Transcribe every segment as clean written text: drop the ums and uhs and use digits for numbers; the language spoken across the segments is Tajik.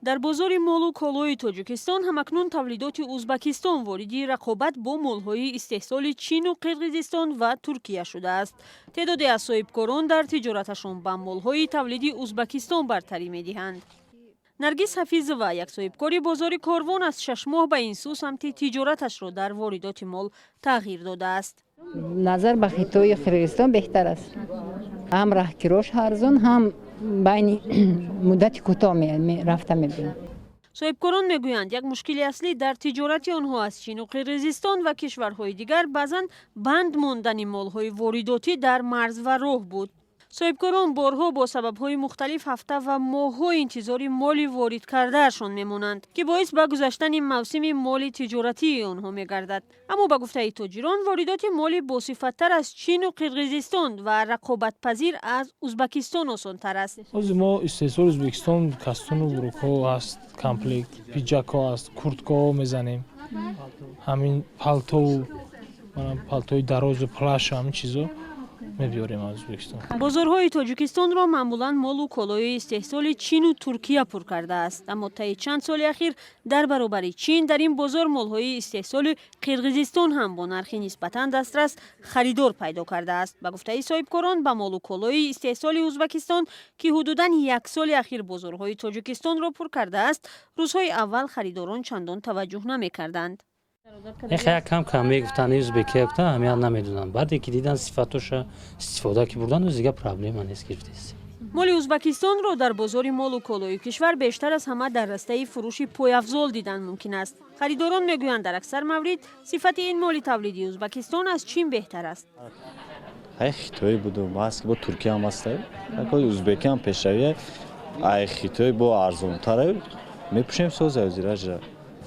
Дар бозори молу колои Тоҷикистон ҳамакнун тавлидоти Узбакистон вориди рақобат бо молҳои истеҳсоли Чину Қирғизистон ва Туркия шудааст. Теъдоде аз соҳибкорон дар тиҷораташон ба молҳои тавлиди Узбакистон бартарӣ медиҳанд. Наргиз Ҳафизова, як соҳибкори бозори Корвон, аз 6 моҳ ба ин сӯ самти тиҷораташро дар воридоти мол тағйир додааст. Назар ба Хитою Қирғизистон беҳтар аст. Ҳам раҳкирош арзон, ҳам байни муддати кӯтоҳ рафта мебинам. Соҳибкорон мегӯянд, як мушкили аслӣ дар тиҷорати онҳо аз Чину Қирғизистон ва кишварҳои дигар баъзан банд мондани молҳои воридотӣ дар марз ва роҳ буд. Соҳибкорон борҳо бо сабабҳои мухталиф ҳафта ва моҳҳо интизори моли ворид кардаашон мемонанд, ки боис ба гузаштани мавсими моли тиҷоратии онҳо мегардад. Аммо, ба гуфтаи тоҷирон, воридоти моли босифаттар аз Чину Қирғизистон ва рақобатпазир аз Узбакистон осонтар аст. Ҳозир мо истеҳсоли Ӯзбекистон костюму брюкҳо ҳаст, комплект пиджакҳо ҳаст, курткаҳо мезанем, ҳамин палтову палтои дарозу плащу ҳамин чизо мебиёрем аз Ӯзбекистон. Бозорҳои Тоҷикистонро маъмулан молу колои истеҳсоли Чину Туркия пур кардааст. Аммо таи чанд соли ахир дар баробари Чин дар ин бозор молҳои истеҳсоли Қирғизистон ҳам бо нархи нисбатан дастрас харидор пайдо кардааст. Ба гуфтаи соҳибкорон, ба молу колои истеҳсоли Ӯзбекистон, ки ҳудудан як соли ахир бозорҳои Тоҷикистонро пур кардааст, рӯзҳои аввал харидорон чандон таваҷҷӯҳ намекарданд. Як кам кам мегуфтанд, узбекия гуфтан, аҳамият намедоданд. Баъде ки дидан сифатоша, истифода ки бурдан, дигар проблема нест, гирифтест. Моли Узбекистонро дар бозори молу колои кишвар бештар аз ҳама дар растаи фурӯши пойафзол дидан мумкин аст. Харидорон мегӯянд, дар аксар маврид сифати ин моли тавлиди Узбекистон аз Чин беҳтар аст. Ай Хитой буду ҳаст, бо Туркия ҳам ҳаст, узбекиам пешравия, ай Хитой бо арзонтара мепӯшем. Соза озиража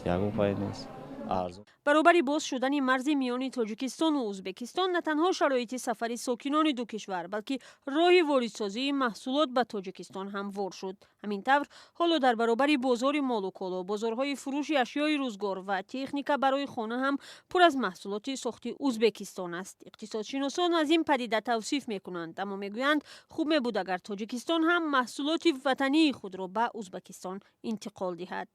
ягон фай нест, арзон. Баробари боз шудани марзи миёни Тоҷикистону Ӯзбекистон на танҳо шароити сафари сокинони ду кишвар, балки роҳи воридсозии маҳсулот ба Тоҷикистон ҳамвор шуд. Ҳамин тавр, ҳоло дар баробари бозори молу коло, бозорҳои фурӯши ашёи рӯзгор ва техника барои хона ҳам пур аз маҳсулоти сохти Ӯзбекистон аст. Иқтисодшиносон аз ин падида тавсиф мекунанд, аммо мегӯянд, хуб мебуд, агар Тоҷикистон ҳам маҳсулоти ватании худро ба Ӯзбекистон интиқол диҳад.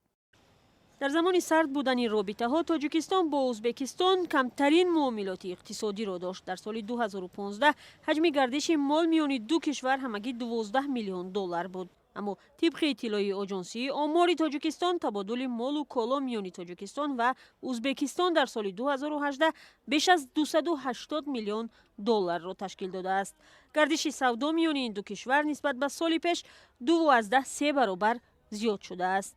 Дар замони сард будани робитаҳо Тоҷикистон бо Ӯзбекистон камтарин муомилоти иқтисодиро дошт. Дар соли 2015 ҳаҷми гардиши мол миёни ду кишвар ҳамагӣ 12 миллион доллар буд. Аммо тибқи иттилои Оҷонсии омори Тоҷикистон, табодули молу коло миёни Тоҷикистон ва Ӯзбекистон дар соли 2018 беш аз 280 миллион долларро ташкил додааст. Гардиши савдо миёни ин ду кишвар нисбат ба соли пеш 2,3 баробар зиёд шудааст.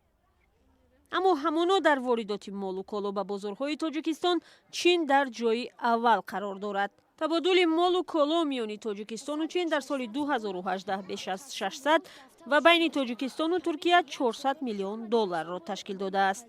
Аммо ҳамоно дар воридоти молу коло ба бозорҳои Тоҷикистон Чин дар ҷои аввал қарор дорад. Табодули молу коло миёни Тоҷикистону Чин дар соли 2018 беш аз 600 ва байни Тоҷикистону Туркия 400 миллион долларро ташкил додааст.